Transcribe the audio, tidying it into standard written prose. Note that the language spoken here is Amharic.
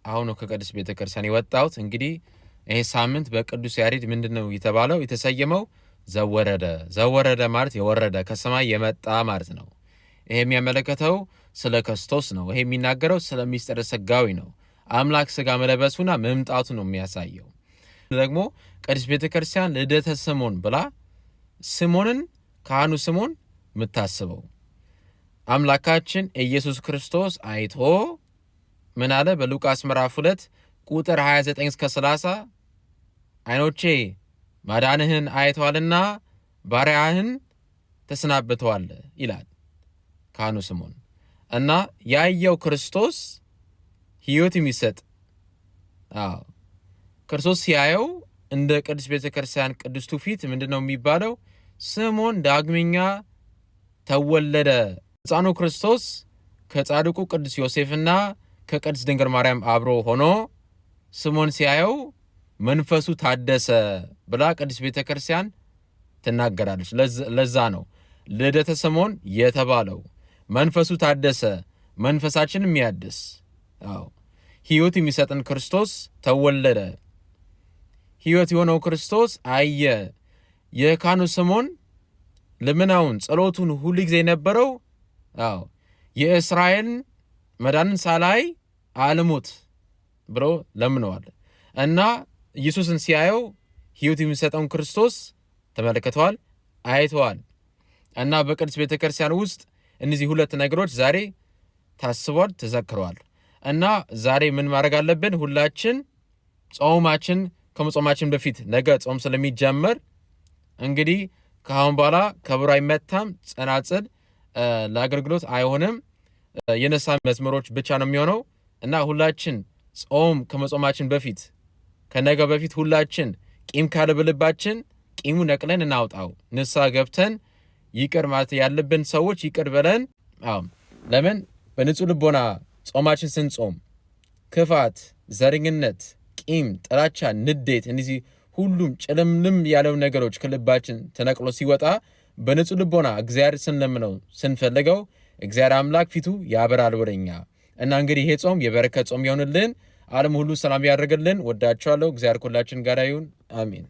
አሁን ከቅድስት ቤተ ክርስቲያን የወጣሁት። እንግዲህ ይሄ ሳምንት በቅዱስ ያሬድ ምንድን ነው የተባለው የተሰየመው? ዘወረደ። ዘወረደ ማለት የወረደ ከሰማይ የመጣ ማለት ነው። ይሄ የሚያመለክተው ስለ ክርስቶስ ነው። ይሄ የሚናገረው ስለ ሚስጥረ ሥጋዌ ነው። አምላክ ስጋ መለበሱና መምጣቱ ነው የሚያሳየው። ደግሞ ቅድስት ቤተ ክርስቲያን ልደተ ስምዖን ብላ ስምዖንን ካህኑ ስምዖን የምታስበው አምላካችን ኢየሱስ ክርስቶስ አይቶ ምን አለ? በሉቃስ ምዕራፍ 2 ቁጥር 29 እስከ 30 ዓይኖቼ ማዳንህን አይተዋልና ባሪያህን ተሰናብተዋል ይላል ካህኑ ስምዖን። እና ያየው ክርስቶስ ሕይወት የሚሰጥ፣ አዎ፣ ክርስቶስ ሲያየው እንደ ቅድስት ቤተ ክርስቲያን ቅዱስ ትውፊት ምንድን ነው የሚባለው? ስምዖን ዳግመኛ ተወለደ። ሕፃኑ ክርስቶስ ከጻድቁ ቅዱስ ዮሴፍና ከቅድስት ድንግል ማርያም አብሮ ሆኖ ስምዖን ሲያየው መንፈሱ ታደሰ ብላ ቅድስት ቤተ ክርስቲያን ትናገራለች። ለዛ ነው ልደተ ስምዖን የተባለው። መንፈሱ ታደሰ፣ መንፈሳችን የሚያድስ፣ አዎ፣ ሕይወት የሚሰጥን ክርስቶስ ተወለደ። ሕይወት የሆነው ክርስቶስ አየ። የካህኑ ስምዖን ልመናውን ጸሎቱን ሁሉ ጊዜ የነበረው፣ አዎ፣ የእስራኤልን መዳንን ሳላይ አልሙት ብሎ ለምነዋል። እና ኢየሱስን ሲያየው ሕይወት የሚሰጠውን ክርስቶስ ተመልክተዋል፣ አይተዋል። እና በቅድስት ቤተ ክርስቲያን ውስጥ እነዚህ ሁለት ነገሮች ዛሬ ታስቧል፣ ተዘክረዋል። እና ዛሬ ምን ማድረግ አለብን? ሁላችን ጾማችን ከመጾማችን በፊት ነገ ጾም ስለሚጀመር እንግዲህ ከአሁን በኋላ ከበሮ አይመታም፣ ጸናጽል ለአገልግሎት አይሆንም፣ የንስሐ መዝሙሮች ብቻ ነው የሚሆነው። እና ሁላችን ጾም ከመጾማችን በፊት ከነገ በፊት ሁላችን ቂም ካለ በልባችን ቂሙ ነቅለን እናውጣው። ንስሐ ገብተን ይቅር ማለት ያለብን ሰዎች ይቅር ብለን፣ አዎ፣ ለምን በንጹህ ልቦና ጾማችን ስንጾም ክፋት፣ ዘረኝነት፣ ቂም፣ ጥላቻ፣ ንዴት እነዚህ ሁሉም ጭልምልም ያለው ነገሮች ከልባችን ተነቅሎ ሲወጣ በንጹህ ልቦና እግዚአብሔር ስንለምነው ስንፈልገው እግዚአብሔር አምላክ ፊቱ ያበራል ወደኛ። እና እንግዲህ ይሄ ጾም የበረከት ጾም ይሆንልን። ዓለም ሁሉ ሰላም ያደርግልን። ወዳችኋለሁ። እግዚአብሔር ከሁላችን ጋር ይሁን። አሜን።